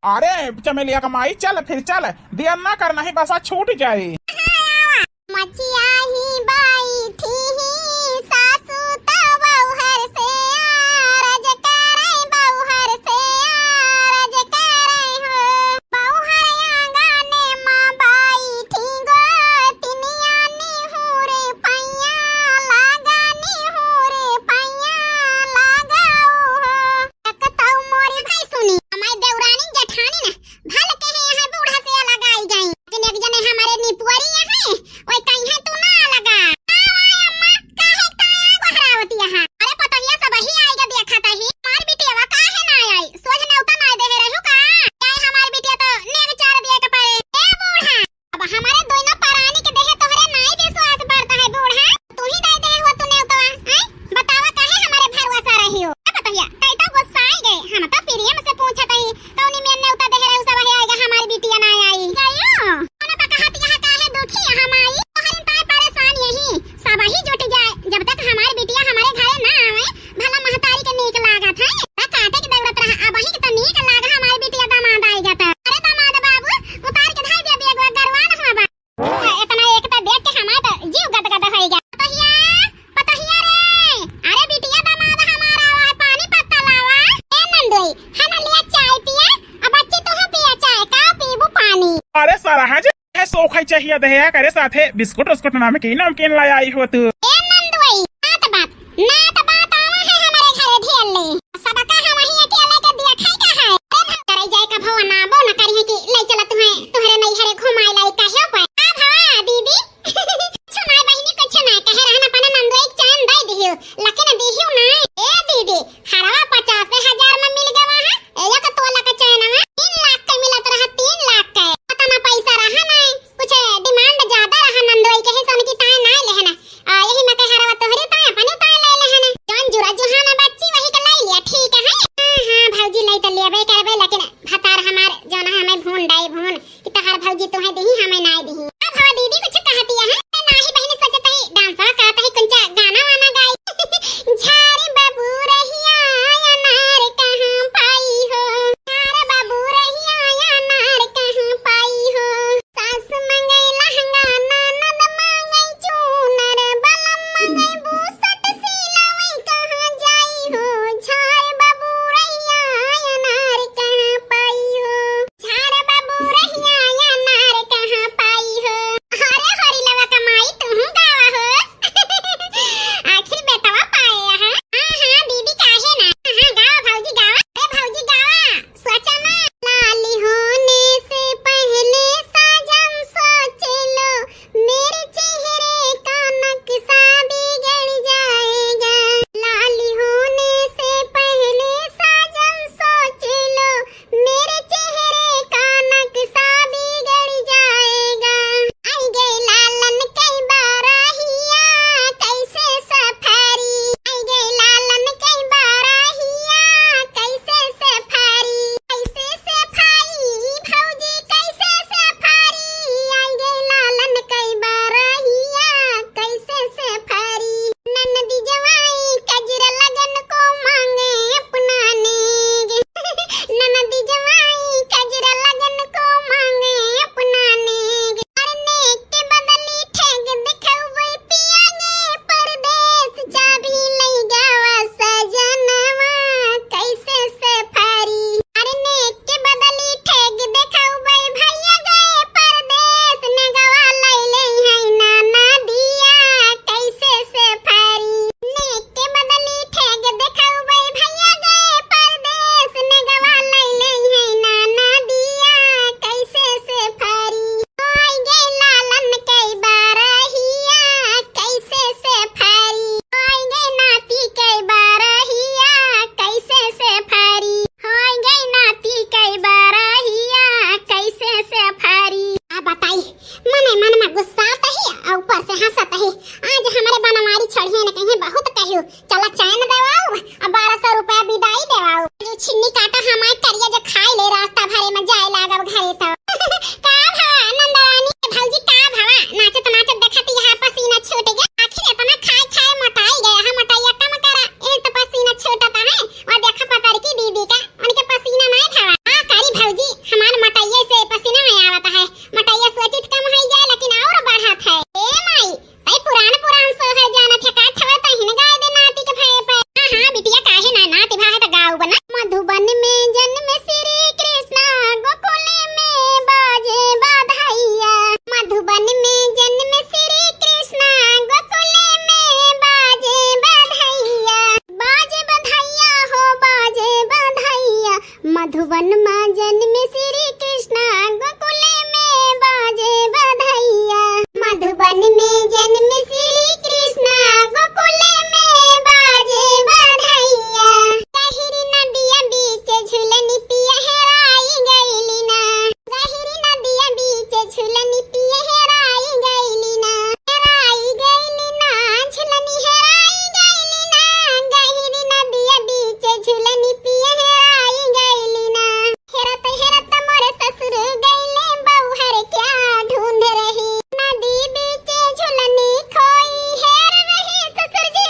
अरे चमेलिया का माई, चल फिर चल, देर ना कर, नहीं बसा छूट जाई। मचिया ही बैठी ही सासू त बौहर से आरज करै, बौहर से आरज करै हो। बौहर आंगने मा बैठी गोतिनिया निहुरे पैया लागा, निहुरे पैया लागा हो। एक तौ मोरी भाई सुनी, हमारी देवरानी जेठानी ना, भल के है यहाँ बूढ़ा से अलग आई गई। लेकिन एक जने हमारे निपुअरी यहाँ, ओए कहीं है तू ना अलगा। आ, आ, अम्मा, काहे ताया गोहरावती यहाँ? अरे पतोहिया सबही आई के देखा तही, हमार बिटिया काहे ना आई? सोझ नेवता ना दे रहू का? आई हमार बिटिया तो नेग चार दिए के पड़े। ए बूढ़ा, अब हमारे दोनों परानी के देहे तोहरे नाई विश्वास पड़ता है बूढ़ा। तू ही दे दे हो तू नेवतवा, हैं? बतावा काहे हमारे भरवा सा रही हो? ए पतोहिया, तै तो गुस्सा आई गए। हम तो प्रेम से पूछत हई, कौनी में नेवता देहे रहू सब है आएगा, हमारी बिटिया ना आई। गयो? कौन पा कहत यहाँ काहे दुखी है हमारी? तोहरे ताए परेशान यही, सबही जुट जाए। जब तक हमारी बिटिया हमारे घरे ना आवे, भला महतारी के नीक लागत है, त काटे के दौड़त रहा। अबही के त नीक लागा हमारी बिटिया दामाद आइगा त। अरे दामाद बाबू, उतार के धई दे बेगवा, गरवान हुआ बा। इतना एक त देख के हमार त जीव गदगद होइगा। पतोहिया, पतोहिया रे, अरे बिटिया दामाद हमारा आवा है, पानी पत्ता लावा। ए नंदोई, है ना लिया चाय पिए, अब बच्ची तू पिया चाय, का पीबू पानी? अरे सरहज, है सोखई चाहिए दहेया करे साथे बिस्कुट उस्कुट नमकीन नमकीन ला आई हो तू। ए नंदोई, बात बात, ना त बात आवा है हमारे घरे ढेर ले। सबका हम वही अकेले के दिया खाए का है। अरे भा-, करे जाए का भवा ना बो ना करी है कि ले चला तुहे, तुहरे नैहरे घुमाए लाई कहियो पे। आ भवा दीदी। कुछ ना बहिनी, कुछ ना, कहे रहन अपना नंदोई के चैन दे दिहियो, लेकिन दिहियो ना। ए दीदी, हरवा पचास हजार में मिल गवा है, एक तोला का चैनवा तीन लाख का मिलत रहा, तीन लाख का। इतना पैसा रहा ना, कुछ demand ज्यादा रहा नंदोई के, ही सोन की ताए ना लेहना। आ, यही में के हरवा तोहरे ताए, अपने ताए ले लेहना। मधुबन मा जन्म श्री कृष्णा, गोकुल में बाजे बधइया। मधुबन में जन्म श्री कृष्णा, गोकुल में बाजे बधइया। गहिरी नदिया बीच झुलनी पिया हेराई गइली ना। गहिरी नदिया बीच झुलनी पिया हेराई गइली ना। हेराई गइली ना, झुलनी हेराई गइली ना। गहिरी नदिया बीच झुलनी पिया हेराई गइली ना। हेरत हेरत मोरे ससुर गइले बउहर क्या ढूंढ रही। नदी बीच झुलनी खोई हेर रही ससुर जी।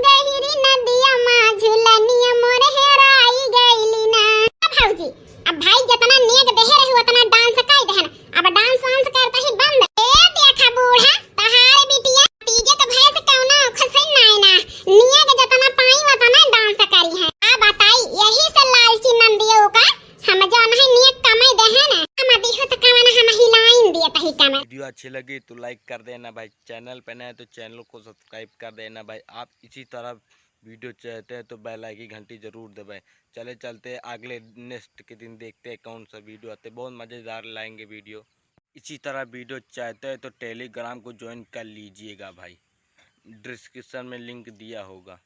गहिरी नदिया मा झुलनिया मोरे हेराई गइली ना। भौजी, अब भाई जितना नेग देहे रही उतना डांस कर देहन। अब डांस वांस करता ही बंद। ए देखा बूढ़ा, तहार बिटिया तीजे के भैंस कौना ओखसे नाय ना। नेग जितना पाई उतना डांस करी है। आ बताई, यही से लालची नंदियो का हम जो नहीं नेग कमाई देहन। हम दिहो तो कमन हम हिलाइन दिए तही कमन। वीडियो अच्छी लगी तो लाइक कर देना भाई, चैनल पे नए तो चैनल को सब्सक्राइब कर देना भाई। आप इसी तरह वीडियो चाहते हैं तो बेल आइकन घंटी जरूर दबाएं। चले चलते हैं अगले नेक्स्ट के दिन, देखते हैं कौन सा वीडियो आते हैं, बहुत मज़ेदार लाएंगे वीडियो। इसी तरह वीडियो चाहते हैं तो टेलीग्राम को ज्वाइन कर लीजिएगा भाई, डिस्क्रिप्शन में लिंक दिया होगा।